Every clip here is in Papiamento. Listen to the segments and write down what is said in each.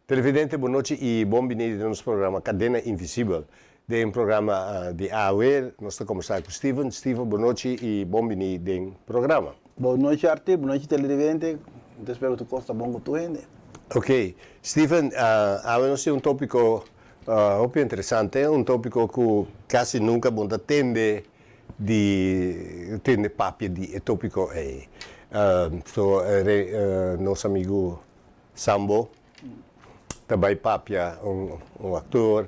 Televidente, bon nochi y bon bini den nos programa Cadena Invisibel. Den programa di awe nos ta combersa cu Steven. Steven, bon nochi y bon bini den programa. Bon nochi, Arthur, bon nochi, televidente. Mi ta spera cu tur cos ta bon cu tur hende. Ok, Steven, awe nos tin un topico hopi interesante, un topico cu casi nunca bo ta tende di tende papia di e topico ey. So nos amigo Sambo ta bai papia un actor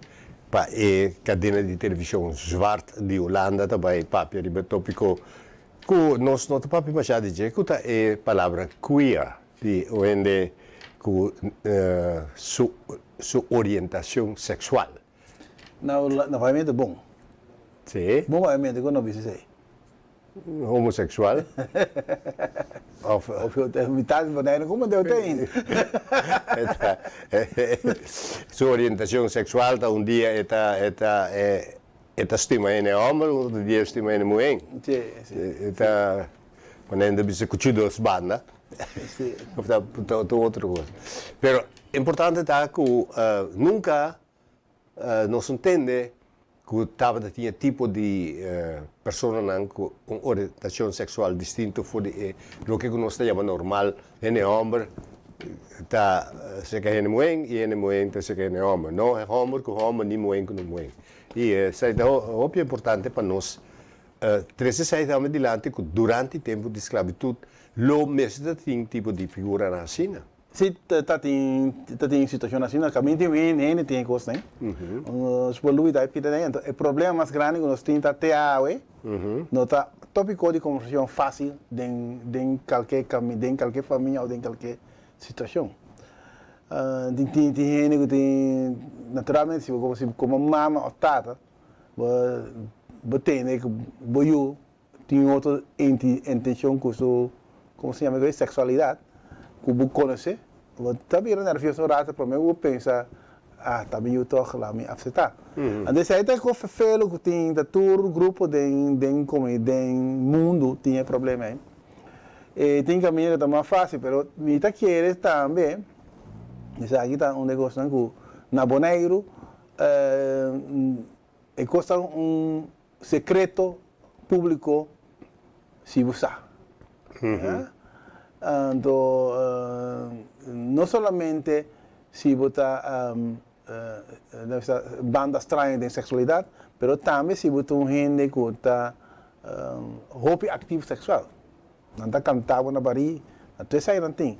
pa e cadena di television Zwart di Hulanda ta bai papia riba e topico cu nos no ta papia masha di dje, cu ta e palabra queer di un hende cu su su orientacion sexual. Na na papiamento bon. Si. Bon papiamento cu no bisa esey. Homosexual of. Of yo ta mitad di Bonaire como deu ta ainda. Su orientacion sexual ta un dia e ta e ta e ta stima hende homber un otro dia e stima hende muhen. Si si. E ta manera hende ta bisa cuchu dos banda. Si. Of ta ta otro cosa. Pero importante ta cu nunca Nos ntende ku tabata tin e tipo di personanan ku un orientashon seksual distinto for di e loke ku nos ta yama normal, hende hòmber ta seka hende muhé i hende muhé ta seka hende hòmber, no hòmber ku hòmber ni muhé ku muhé. I esei ta hopi importante pa nos trese esei tambe dilanti ku durante tempu di sklabitut lo mester ta tin tipo di figuranan asina. Si ta tin ta tin situacion asina caminda tin hende tin e cosnan nos por lubida e pida den enton e problema mas grandi cu nos tin ta te awe no ta topico di conversacion facil den den calke den calke famia of den calke situacion tin tin hende cu tin naturalmente si bo como mama of tata bo bo tende cu bo yu Tin otro intencion cu su, como se yama esaki, sexualidad, cu bo conoce, bo ta bira nervioso un rato prome cu bo pensa, ah, ta mi yu toch, laat mi acepta. Anto esaki ta e cos fefelo cu tin ta tur grupo den den den mundo tin e problema ey. E tin caminda cu ta mas facil, pero mi ta kere tambe, esaki ta un di e cosnan cu na Boneiru e cos ta un Secreto publico si bo sa. Anto no solamente si bo ta banda straño den sexualidad, pero tambe si bo ta un hende cu ta hopi activo sexual. Nan ta canta bo na barí, na tur esaki nan tin.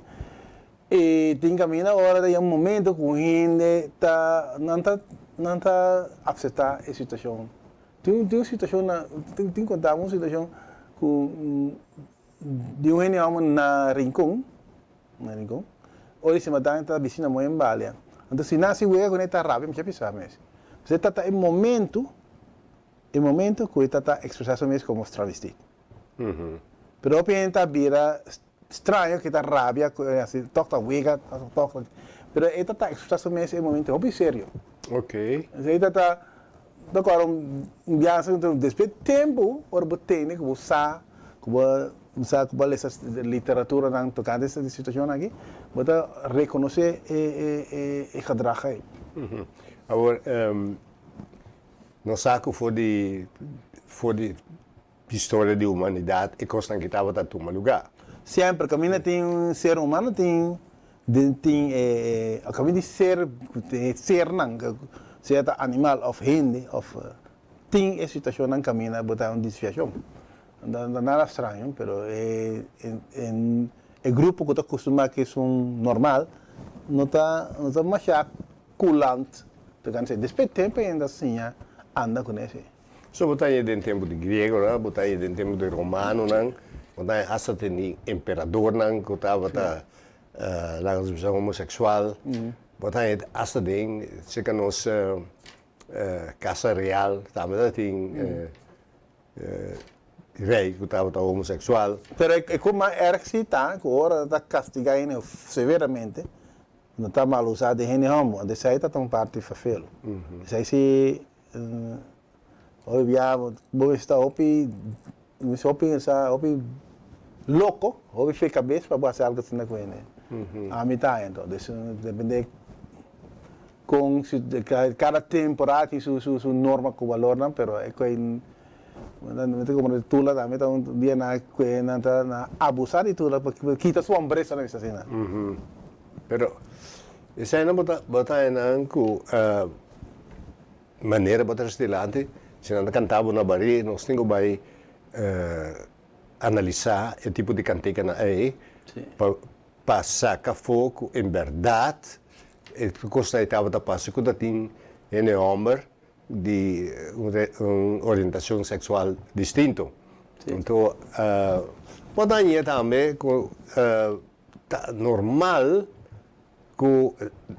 E tin caminda ora ta yega un momento cu un hende ta, nan ta, nan ta acepta e situacion. Tin tin un situacion na, tin tin conta un situacion cu di un hende homber na Rincon, na Rincon, ora di simadan ta bicina moe en balia. Anto si nan si wega cune ta rabia, mi ta bisa mes. Pasobra ta ta e momento, e momento cu e ta ta expresa su mes como travesti. Pero hopi hende ta bira straño ke ta rabia ku e hasi tok ta wega tok ta pero e ta ta ekspresá su mes e momento hopi serio. E ta ta ta kòrda un biaha despues di tempu ora bo tende ku bo sa ku bo sa ku bo a lesa literaturanan tokante e situashonnan aki bo ta rekonosé e e e gedrag ei. Awor nos sa ku for di for di Historia di humanidad e cosnan ki tabata tuma lugar. Semper caminda tin ser humano tin tin e caminda di ser sernan sea ta animal of hende of tin e situacionnan caminda bo ta un desviacion no ta nada straño pero e e grupo cu ta costuma cu esun normal no ta no ta masha culant despues tempo hende a siña anda cu nese. So bo ta haña den tempu di griegonan, bo ta haña den tempu di romanonan, bo ta haña hasta den di emperadornan ku tabata laga nos bisa homoseksual, bo ta haña hasta den serka nos kasa real tambe ta tin rei ku tabata homoseksual. Pero e ku mas erg si ta ku ora ta kastigá hende severamente, no ta mal usá den hende homo, anto esei ta ta un parti ferfelu. Esei si Hopi bia bo mester ta hopi hopi sa hopi loko hopi fe kabes pa bo hasi algo asina ku hende. Ami ta anto dus depende. Kon si kada temporada tin su su su norma ku balornan pero e koi mi ta komprende Tula tambe ta un dia nan a kue nan ta nan a abusa di Tula pa kita su hombresa nan bisa asina. Pero esei nan bo ta bo ta haña ku manera bo ta resti dilanti si nan ta kanta bo na bari nos tin ku bai analisá e tipo di kantikanan ei pa pa saka afó ku en bèrdat E kos ei tabata pasa ku ta tin hende hòmber di un orientashon seksual distinto. Anto por dañ'é tambe ku ta normal ku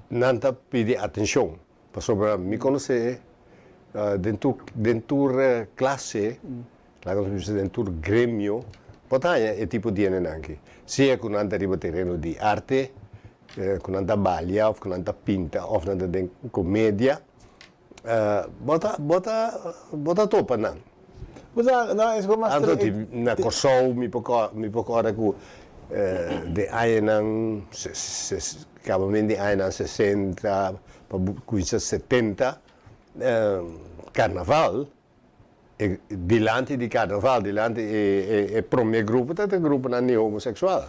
nan ta pidi atenshon. Pasobra mi konosé den tur den tur klase, laga nos bisa den tur gremio, bo ta haña e tipo di hendenan aki. Sea ku nan ta riba tereno di arte, ku nan ta balia òf ku nan ta pinta òf nan ta den komedia, bo ta bo ta bo ta topa nan. Anto di na Kòrsou mi por mi por kòrda ku den añanan kabamente den añanan sesenta pa kuminsá setenta karnaval e dilanti di karnaval dilanti e promé grupo ta e gruponan di homoseksual.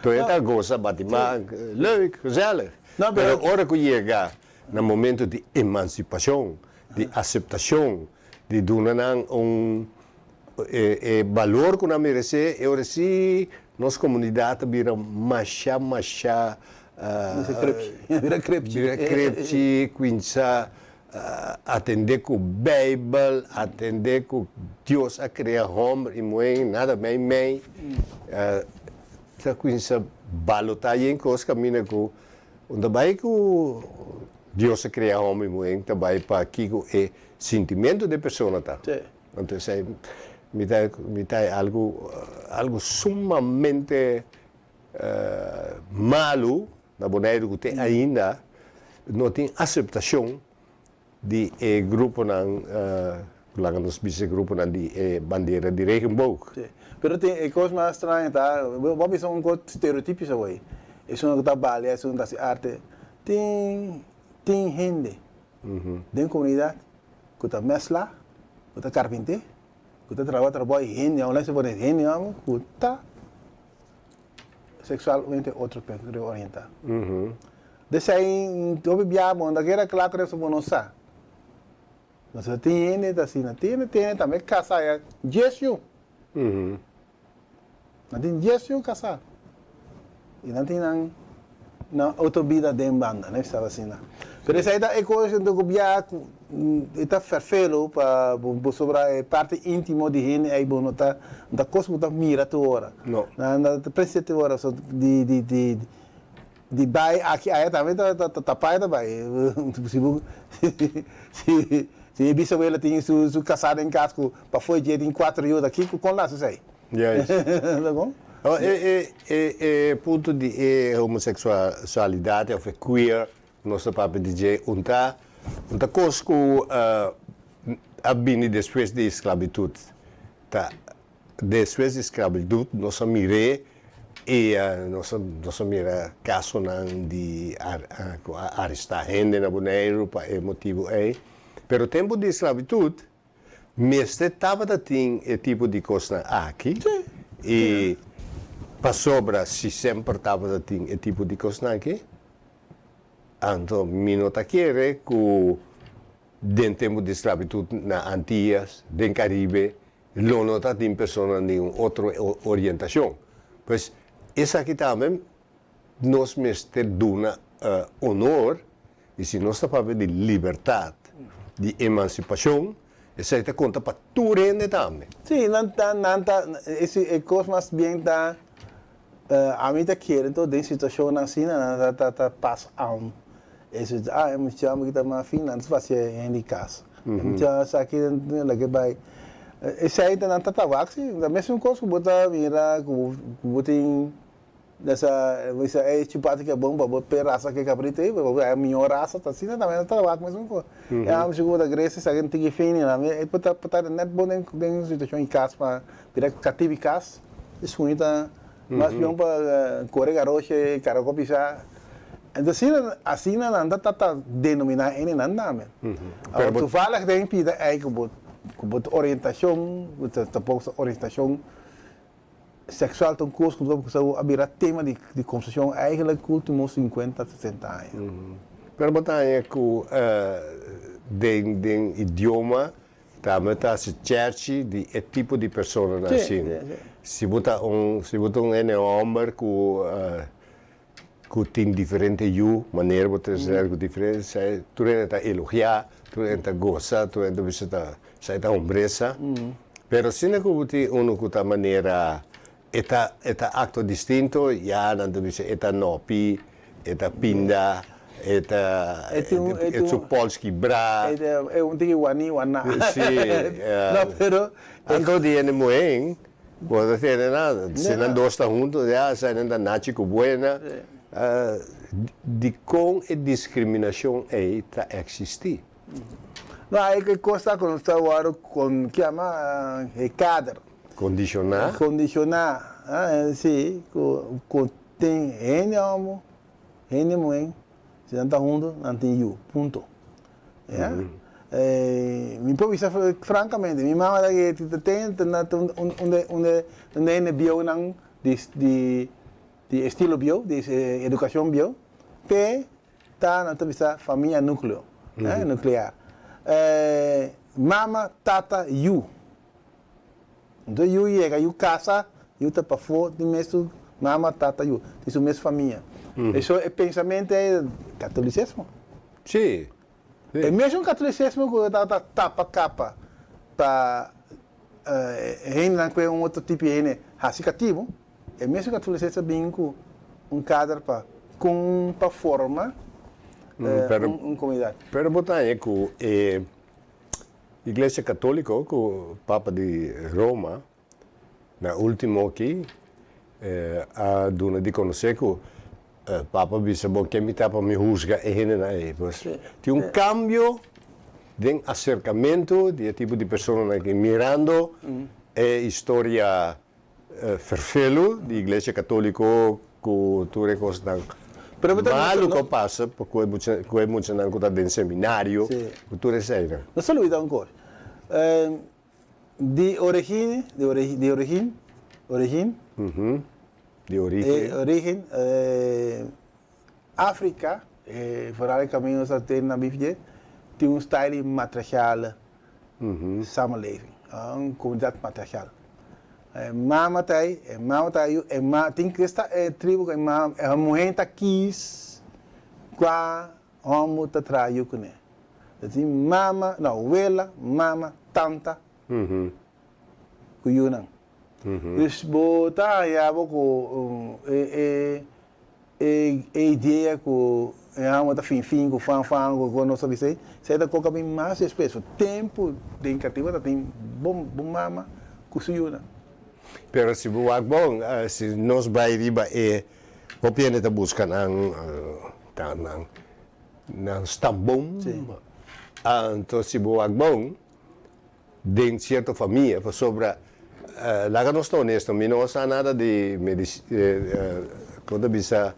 Tur e ta gosa bati man leuk gezellig pero ora ku yega na momento di emansipashon di aseptashon di duna nan un e balor ku nan meresé, e ora sí nos komunidat ta bira masha masha bira krepchi, bira krepchi, kuinsa atendé ku Beibel, atendé ku Dios a krea hòmber i muhé, nada mei mei, ta kuinsa balotá yen kos kaminda ku un ta bai ku Dios a krea hòmber i muhé, ta bai pa kiko e Sintimentu di e persona ta. Anto esei mi ta mi ta algu algu sumamente malu na Boneiru ku te ainda no tin aseptashon di e gruponan ku laga nos bisa e gruponan di e bandera di regenboog. Sí. Pero tin e kos mas straño ta, bo a bisa un kos stereotipisch awor. Esun ku ta balia, esun ku ta hasi arte. Tin tin hende Den komunidat ku ta mèsla, ku ta karpinté, ku ta traha trabou di hende, aunke se pone hende amo ku ta seksualmente otro orientá. Desei hopi biaha bo no ta keda kla ku esei bo no sa. Pasobra tin hende ta asina, tin hende tene tambe kasá ya dies yu. Nan tin dies yu kasá i nan tin nan nan otro bida den banda, no estaba asina. Pero esei ta e kos ku bia ku e ta ferfelu pa bo sobra e parti íntimo di hende ei bo no ta no ta kos ku bo ta mira tur ora. No. Nan no ta presia tur ora so di di di di bai aki aya tambe ta ta tapá e ta bai. Si bo si si e bisawela tin su su kasá den kas ku pafó dje tin kuater yu ta kiko kon la hasi esei? Juist. Ta bon? Oh, e, e, e, e punto di e homoseksualidat of e queer, nos ta papia di dje, un ta, un ta kos ku a bini despues di sklabitut. Ta despues di sklabitut nos a mir'é i nos a, nos a mira kasonan di ku a arestá hende na Boneiru pa e motibu ei. Pero tempu di sklabitut Mester tabata tin e tipo di kosnan aki i pasobra si semper tabata tin e tipo di kosnan aki, anto mi no ta kere ku den tempu di sklabitut na Antias, den Karibe, lo no ta tin personanan di un otro orientashon. Pues esaki tambe nos mester duna honor I si nos ta papia di libertat, di emansipashon, esei ta konta pa tur hende tambe. Sí, nan ta, nan ta, e e kos mas bien ta, ami ta kere to den situashonnan asina nan ta ta ta pas aan. E si ah e muchacho aki ta mas fin, nan ta fasi e hende di kas. E muchacho esaki laga e bai. Esei ta nan ta tabak si, ta mesun kos ku bo ta mira ku bo tin. Nesa bo bisa ey chupati ke bon pa bo pe rasa ke kabrito ey bo haya miho rasa ta asina tambe nan ta wak mesun kos e amo si ku bo ta grese esaki no tin ki fini nan e por ta por ta net bon den den situashon di kas pa bira katibi kas esun ta mas pion pa kore garoshe karako pisa. Anto asina, asina nan ta ta denominá ene nan name. Pero bo. Toevallig den pida ei ku bo ku bo orientashon, ku ta tampoko sa orientashon seksual ta un kos ku ku sa a bira tema di di kombersashon eigenlijk ultimo sinkuenta, sesenta aña. Pero bo ta haña ku den den idioma Tambe ta hasi chèrchi di e tipo di personanan asin. Si bo ta un, si bo ta un hende hòmber ku ku tin diferente yu, manera bo ta ser ku diferente, esei tur hende ta elogiá, tur hende ta gosa, tur hende ta bisa ta esei ta hombresa. Pero asina ku bo tin unu ku ta manera E ta e ta actua distinto, ya nan ta bisa e ta nopi, e ta pinda, e ta E tin un e tin su un pols kibrá. E ta e un tiki wani waná. Sí, No pero e Anto di hende muhé bo ta tende nan, si nan dos ta hunto ya esei nan ta nachi ku buena. Dikon e diskriminashon ei ta eksistí? No e kos ta ku nos ta wòrdu kon ke yama e kader. Kondishoná. Kondishoná, si, ku ku tin hende hòmber, hende muhé, si nan ta huntu, nan tin yu, punto. Ya. Mi por bisa frankamente, mi mama ta ke ta ten ta na un un un un hende bieunan di di di estilo bieu, di edukashon bieu, te ta nan ta bisa famia nukleo, nuklear. Mama, tata, yu. Enton yu yega, yu kasa, yu ta pafó di mes su mama, tata, yu, di su mes famia. Eso e pensamentu ei katolisismo. Sí. E mesun katolisismo ku tabata tapa kapa pa hendenan ku e un otro tipo di hende hasi katibu, e mesun katolisismo a bin ku un kader pa kon pa forma un komunidat. Pero bo ta haña ku e Iglesia Católico cu Papa di Roma na ultimo aki a duna di conoce cu Papa bisa bo ken mi ta pa mi huzga e hendenan ey. Pues tin un cambio den acercamento di e tipo di personanan aki mirando e historia Ferfelu di Iglesia Católico cu tur e cosnan malu cu a pasa cu e muchanan cu ta den seminario cu tur eseinan. No se olbida un cos, di origine, di origin, origin, di origen, origen, Africa, vooral e camino sa ten na bifdje, tin un style di matriarchale samenleving, un comunidad matriarchal. E mama ta ei, e mama ta yu, e ma tin esta e tribu ku e mama e muhé ta kis kua hòmber ta traha yu kuné. Ta tin mama, no, wela, mama, tanta ku yunan. Dus bo ta haña bo ku e e E e idea ku e hòmber ta finfin ku fanfan ku ku nos ta bisa ei, esei ta koka bin mas despues. So tempu den katibu ta tin bo bo mama ku su yunan. Pero si bo wak bon, si nos bai riba e hopi hende ta buska nan ta nan nan stambon, anto si bo wak bon, den cierto famia pasobra laga nos ta honesto mi no sa nada di medici con ta bisa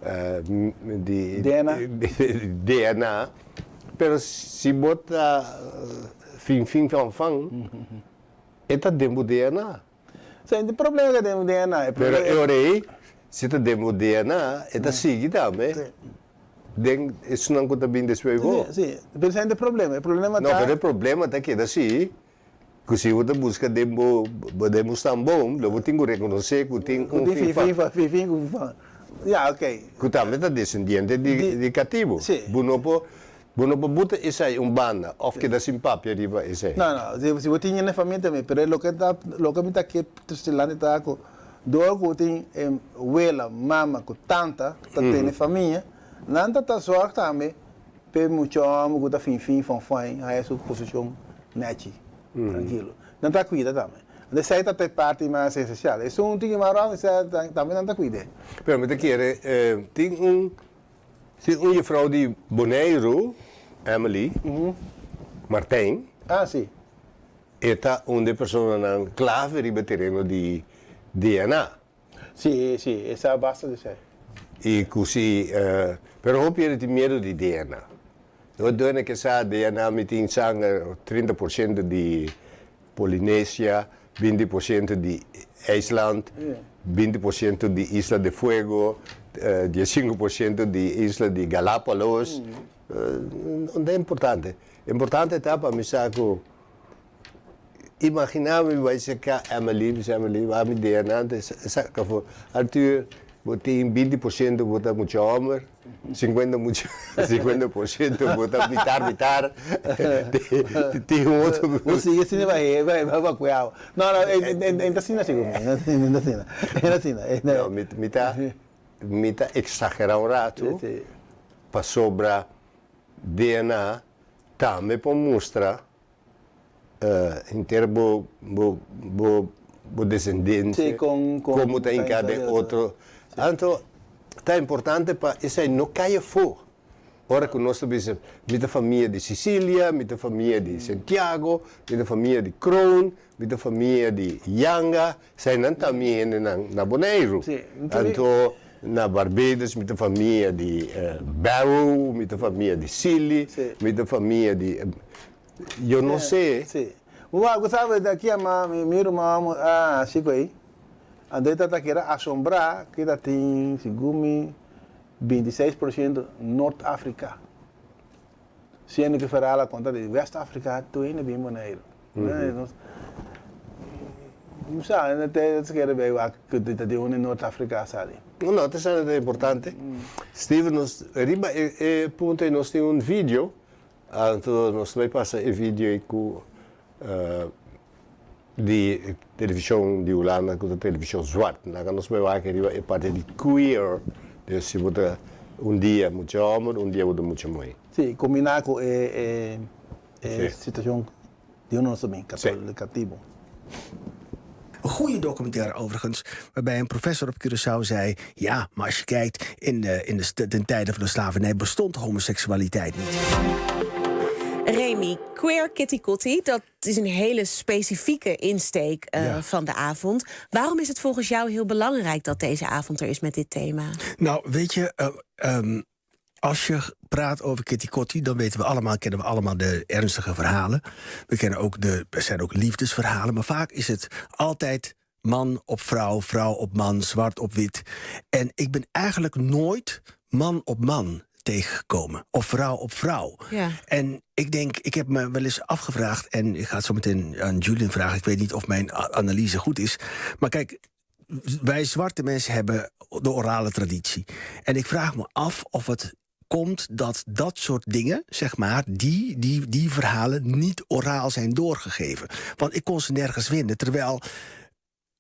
di DNA pero si bo ta fin fin fan fan e ta den bo DNA. Sa e problema ta den bo DNA. Pero e ora ei si ta den bo DNA e ta sigui tambe. Den esunnan ku ta bin despues bo. Sí, sí. Pero esei no ta e problema. E problema ta. No, pero e problema ta keda si, ku si bo ta buska den bo, den bo stambon, lo bo tin ku rekonosé ku tin un fifa. Ku tin fifa, ku fifa. Ya, okey. Ku tambe ta desendiente di, di katibu. Sí. Bo no por, bo no por buta esei un banda òf keda sin papia riba esei. No, no. Si, si bo tin hende famia tambe, pero loke ta, loke mi ta ke trastelante ta ku Dor ku tin e wela, mama ku tanta ta tene famia, nan ta ta zorg tambe p'e mucha hòmber ku ta finfin fonfoin haya su posishon nèchi, trankilo. Nan ta kuida tambe. Anto esei ta ta e parti mas esensial. Esun tin mas rònt esei tambe nan ta kuid'é. Pero mi ta kere tin un tin un jefrou di Boneiru, Emily Martijn. Ah, si. E ta un di e personanan clave riba e tereno di DNA. Si, si, e sa basta di esei. I ku si, pero hopi hende tin miedu di DNA. Done ke sa DNA mi tin sanger 30% di Polinesia, 20% di IJsland, 20% di Isla de Fuego, 15% di Isla di Galápagos. No ta importante. Importante ta pa mi sa ku Imagina mi bai seka Emily, bisa Emily, wak mi DNA ta saka afo. Arthur, bo tin 20% bo ta mucha homber, 50 mucha, 50% bo ta mitar mitar. Tin un otro. Bo sigui asina bai bai bai kue awa. No, no, e ta asina sigur mi, e ta asina, e ta asina. No, mi ta, mi ta exagera un ratu pasobra DNA tambe por mustra Henter bo bo bo bo desendensia komo ta hinká den otro. Anto ta importante pa esei no kai afó. Ora ku nos ta bisa mi ta famia di Sicilia, mi ta famia di Santiago, mi ta famia di Kroon, mi ta famia di Yanga, eseinan ta mi hendenan na Boneiru. Anto na Barbados mi ta famia di Barrow, mi ta famia di Scilly, mi ta famia di. Yo no sé. Sí. Bo bo sabe di aki ama mi mi ruman a hasi ku ei. Anto e tata keda asombrá ku e ta tin segun mi 26% Nort Afrika. Siendo ku Ferral a konta di West Afrika tur hende bin Boneiru. No sa, te kere bay wak ku ta tin un di Nort Afrika sali. No, no, ta esei ta importante. Steven, nos riba e punto ei nos tin un video. Anto nos ta bai pasa e video ei ku di televishon di Hulanda ku ta televishon zwart. Laga nos bai wak riba e parti di queer, dus si bo ta un dia mucha hòmber, un dia bo ta mucha muhé. Sí, kombiná ku e e situashon di unda nos ta bin, katibu. Een goede documentaire overigens, waarbij een professor op Curaçao zei: Ja, maar als je kijkt, in de, in de, ten tijde van de slavernij bestond homoseksualiteit niet. Remy, queer Keti Koti, dat is een hele specifieke insteek van de avond. Waarom is het volgens jou heel belangrijk dat deze avond er is met dit thema? Nou, weet je, als je praat over Keti Koti, dan weten we allemaal, kennen we allemaal de ernstige verhalen. We kennen ook de, er zijn ook liefdesverhalen, maar vaak is het altijd man op vrouw, vrouw op man, zwart op wit. En ik ben eigenlijk nooit man op man tegengekomen. Of vrouw op vrouw. Ja. En ik denk, ik heb me wel eens afgevraagd... en ik ga het zo meteen aan Julian vragen... ik weet niet of mijn analyse goed is. Maar kijk, wij zwarte mensen hebben de orale traditie. En ik vraag me af of het komt dat dat soort dingen, zeg maar, die, die, die verhalen niet oraal zijn doorgegeven. Want ik kon ze nergens vinden. Terwijl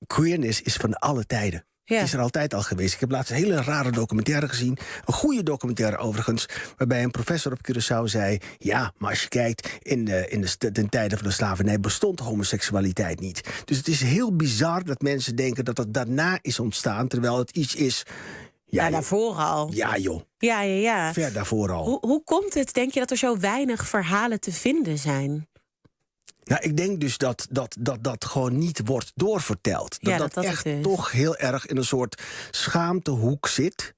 queerness is van alle tijden. Ja. Het is er altijd al geweest. Ik heb laatst een hele rare documentaire gezien. Een goede documentaire overigens. Waarbij een professor op Curaçao zei: Ja, maar als je kijkt, in de, in de, ten tijde van de slavernij bestond homoseksualiteit niet. Dus het is heel bizar dat mensen denken dat dat daarna is ontstaan. Terwijl het iets is. Ja, daarvoor al. Ja, joh. Ja. Ver daarvoor al. Hoe komt het, denk je, dat er zo weinig verhalen te vinden zijn? Nou, ik denk dus dat dat, dat, dat gewoon niet wordt doorverteld. Dat Ja, dat, dat dat echt het is. toch heel erg in een soort schaamtehoek zit.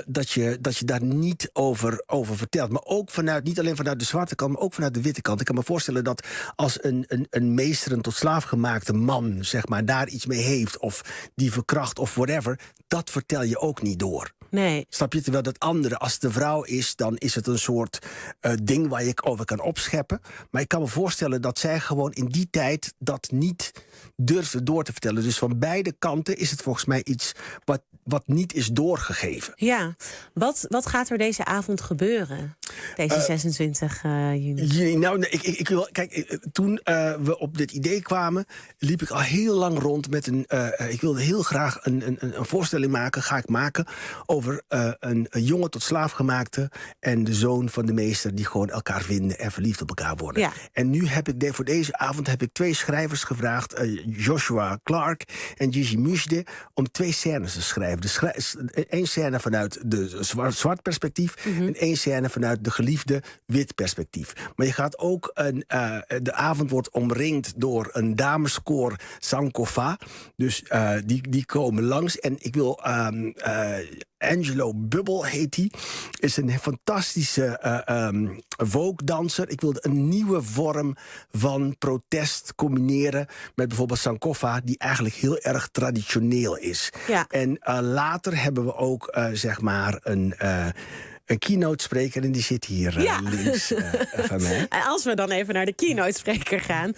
Dat je daar niet over vertelt. Maar ook vanuit, niet alleen vanuit de zwarte kant, maar ook vanuit de witte kant. Ik kan me voorstellen dat als een meester, een tot slaaf gemaakte man, zeg maar, daar iets mee heeft, of die verkracht of whatever, dat vertel je ook niet door. Nee. Snap je? Terwijl dat andere, als het een vrouw is, dan is het een soort ding waar je over kan opscheppen. Maar ik kan me voorstellen dat zij gewoon in die tijd dat niet durfde door te vertellen. Dus van beide kanten is het volgens mij iets wat niet is doorgegeven. Ja. Wat gaat er deze avond gebeuren? Deze 26 juni. Juni, nou, nee, ik wil, kijk, toen we op dit idee kwamen, liep ik al heel lang rond met een. Ik wilde heel graag een voorstelling maken, ga ik maken, over een jonge tot slaafgemaakte en de zoon van de meester die gewoon elkaar vinden en verliefd op elkaar worden. En nu heb ik voor deze avond heb ik twee schrijvers gevraagd, Joshua Clark en Gigi Mujde, om twee scènes te schrijven. Één scène vanuit de zwart perspectief en één scène vanuit de geliefde wit perspectief. Maar je gaat ook de avond wordt omringd door een dameskoor Sankofa. Dus die komen langs. En ik wil Angelo Bubbel heet hij. Is een fantastische vogue-danser. Ik wilde een nieuwe vorm van protest combineren met bijvoorbeeld Sankofa, die eigenlijk heel erg traditioneel is. En later hebben we ook zeg maar een keynote spreker en die zit hier links van mij. En als we dan even naar de keynote spreker gaan.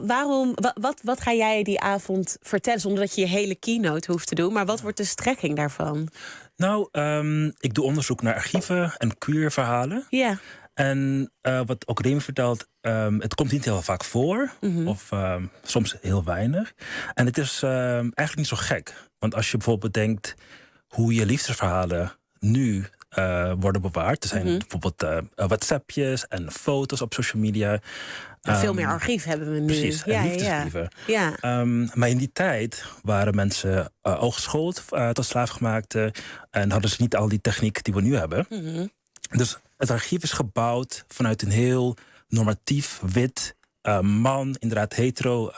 Waarom, wat ga jij die avond vertellen zonder dat je je hele keynote hoeft te doen? Maar wat wordt de strekking daarvan? Nou, ik doe onderzoek naar archieven en queer verhalen. En wat ook Remy vertelt, het komt niet heel vaak voor. Of soms heel weinig. En het is eigenlijk niet zo gek. Want als je bijvoorbeeld denkt hoe je liefdesverhalen nu worden bewaard. Er zijn bijvoorbeeld WhatsAppjes en foto's op social media. Veel meer archief hebben we nu. Precies, en liefdesbrieven. Maar in die tijd waren mensen ook geschoold tot slaafgemaakte en hadden ze niet al die techniek die we nu hebben. Dus het archief is gebouwd vanuit een heel normatief, wit, man, inderdaad hetero,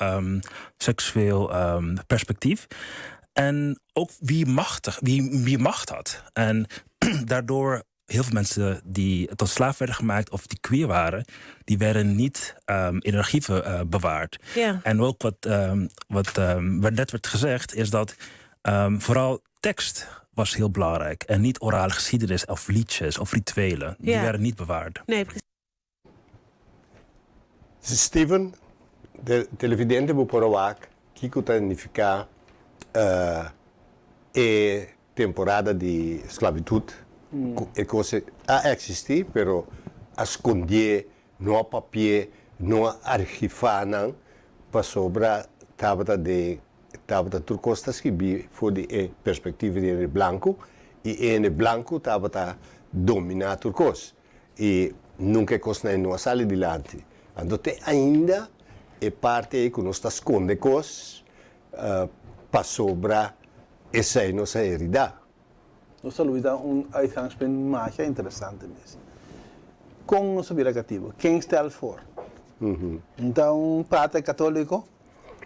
seksueel perspectief. En ook wie macht had. En daardoor heel veel mensen die tot slaaf werden gemaakt of die queer waren, die werden niet in de archieven bewaard. En ook wat net werd gezegd, is dat vooral tekst was heel belangrijk. En niet orale geschiedenis of liedjes of rituelen. Die werden niet bewaard. Nee, precies. Steven, de televidente bo por wak, kiko ta nifiká e temporada di sklabitut. E kos a eksistí, pero a skonde, no a papia, no a archivá nan, pasobra tabata de tabata tur kos ta skibí for di e perspektiva di hende blanku i hende blanku tabata dominá tur kos i nunka e kosnan no a sali dilanti. Anto te ainda e parti ei ku nos ta skonde kos pasobra esei nos a heridá. Nos ta lubidá un uitgangspunt masha interesante mes. Kon nos a bira katibu? Ken stel voor? Ta un pater katóliko?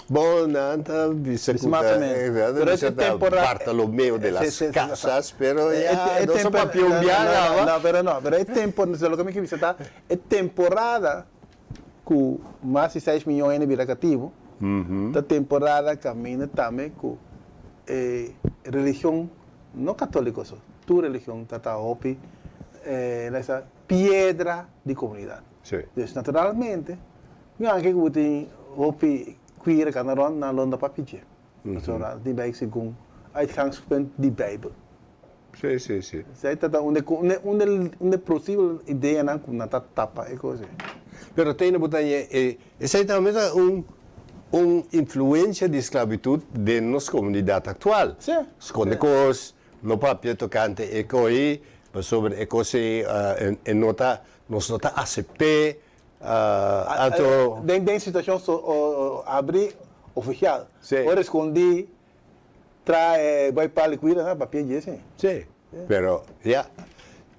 Bon, nan ta bisa ku ta Bartolomeo de las Casas, pero ya nos a papia un biaha. No, pero no, pero e tempo, loke mi ke bisa ta e temporada ku mas di 6 miyon hende bira katibu, ta temporada kaminda tambe ku e religion no katóliko so, tur religion ta ta hopi esa piedra di komunidat. Dus naturalmente, mi anke ku bo tin hopi queer kanda rònt nan lo no papia dje. Pasobra nan tin bai segun uitgangspunt di Bijbel. Sí, sí, sí. Esei ta ta un de un de un de posibel ideanan ku nan ta tapa e kos ei. Pero tene bo ta ñe e esei tambe ta un un influensia di sklabitut den nos komunidat aktual. Skonde kos, no papia tokante e koi, pasobra e kos ei e no ta nos no ta asept'é. Anto. Den situashon so abri ofisial. Ora skondí trae bai pali kuida na papia dje si. Sí, pero ya.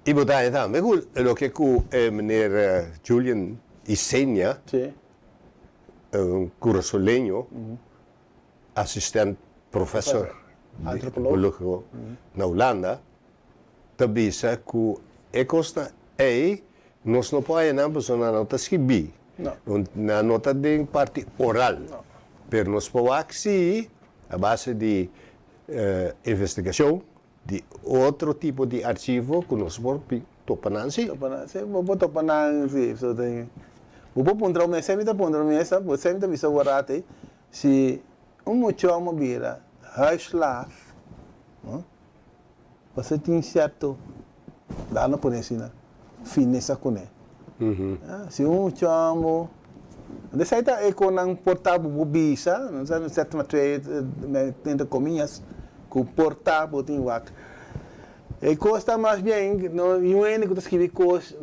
I bo ta haña tambe ku loke ku e meneer Julian Isenia, un kurasoleño, asistent profesor di antropologo na Hulanda, ta bisa ku e kosnan ei nos no por haña nan pasobra nan no ta skibí, nan no ta den parti oral. Pero nos por wak si a base di investigashon di otro tipo di archivo ku nos por topa nan si. Topa nan si, bo por topa nan si. Bo por puntra un mes, mi ta puntra un mes, bo mi ta bisa bo rato ei, si un muchon a bira huisslaaf, pasobra tin sierto, laat no pone asina, finesa kuné. Si un muchon Esei ta e ku nan por ta bo bisa, no sa sèt ma twee entre komillas, ku por ta bo tin wak. E kos ta mas bien, no un hende ku ta skibi kos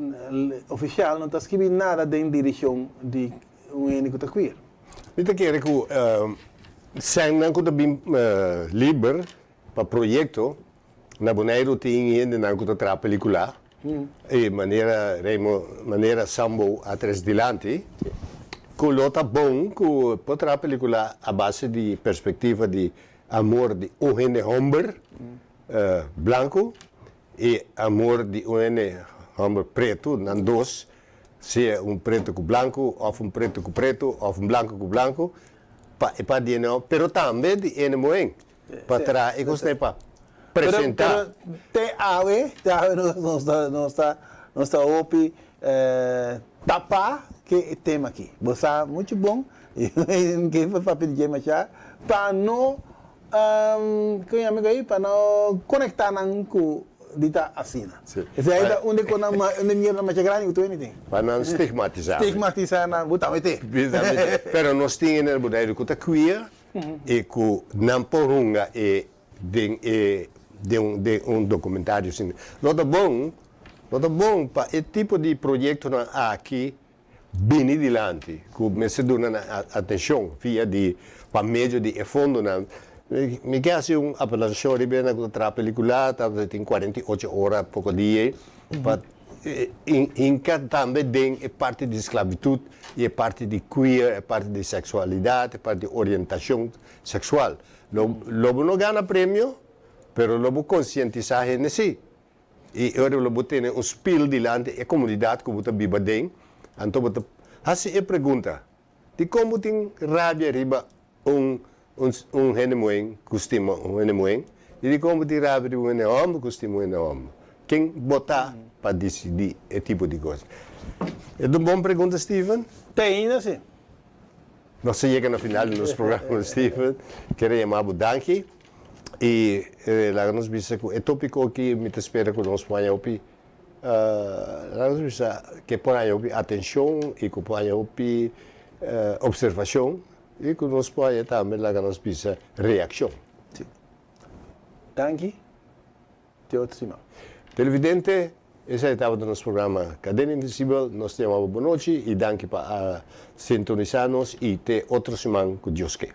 ofisial no ta skibi nada den direkshon di un hende ku ta queer. Mi ta kere ku sènnan ku ta bin liber pa proyekto na Boneiru tin hendenan ku ta traha pelikula e manera Remo manera Sambo a tres dilanti ku lo ta bon ku por traha pelikula a base di perspektiva di. amor di un hende homber blanco y amor di un hende homber preto, nan dos, sea un preto cu blanco of un preto cu preto of un blanco cu blanco, pa e parti di hende homber, pero tambe di hende muhen, pa traha e cosnan pa presenta. Pero te awe, te awe nos ta, nos ta, nos ta hopi tapa ke e tema aki. Bo sa muchu bon ke papia di dje masha pa no kon yama ei pa no konekta nan ku di ta asina. Esei ta un di konan un di mierda masha grandi ku tur hende tin. Pa nan stigmatisa. Stigmatisa nan bo tambe te. Pero nos tin hende na Boneiru ku ta queer i ku nan por hunga e den e den un den un documentario asina. Lo ta bon, lo ta bon pa e tipo di proyectonan aki bini dilanti, cu mester duna nan atencion via di pa medio di e fondonan. Mi ke haci un apelacion riba esnan cu ta traha pelicula, ta tin 48 ora poco dia pa hinca tambe den e parti di sclavitud y e parti di queer, e parti di sexualidad, e parti di orientacion sexual. Lo lo bo no gana premio, pero lo bo konsientisá hende sí. I ora lo bo tene un spil dilanti e komunidat ku bo ta biba den, anto bo ta hasi e pregunta, Dikon bo tin rabia riba un un un hende muhé ku stima un hende muhé? I dikon bo tin rabia riba un hende hòmber ku stima un hende hòmber? Ken bo ta pa disidí e tipo di kos? E ta un bon pregunta, Steven. Te ainda sí. Nos a yega na final di nos programa, Steven. Kere yama bo danki i laga nos bisa ku e topiko aki mi ta spera ku nos por haña hopi, laga nos bisa ke por haña hopi atenshon i ku por haña hopi opservashon i ku nos por haña tambe laga nos bisa reakshon. Si. Danki. Te otro siman. Televidente, esei tabata nos programa Cadena Invisibel. Nos ta yama bo bonochi i danki pa a sintonisa nos i te otro siman ku Dios ke.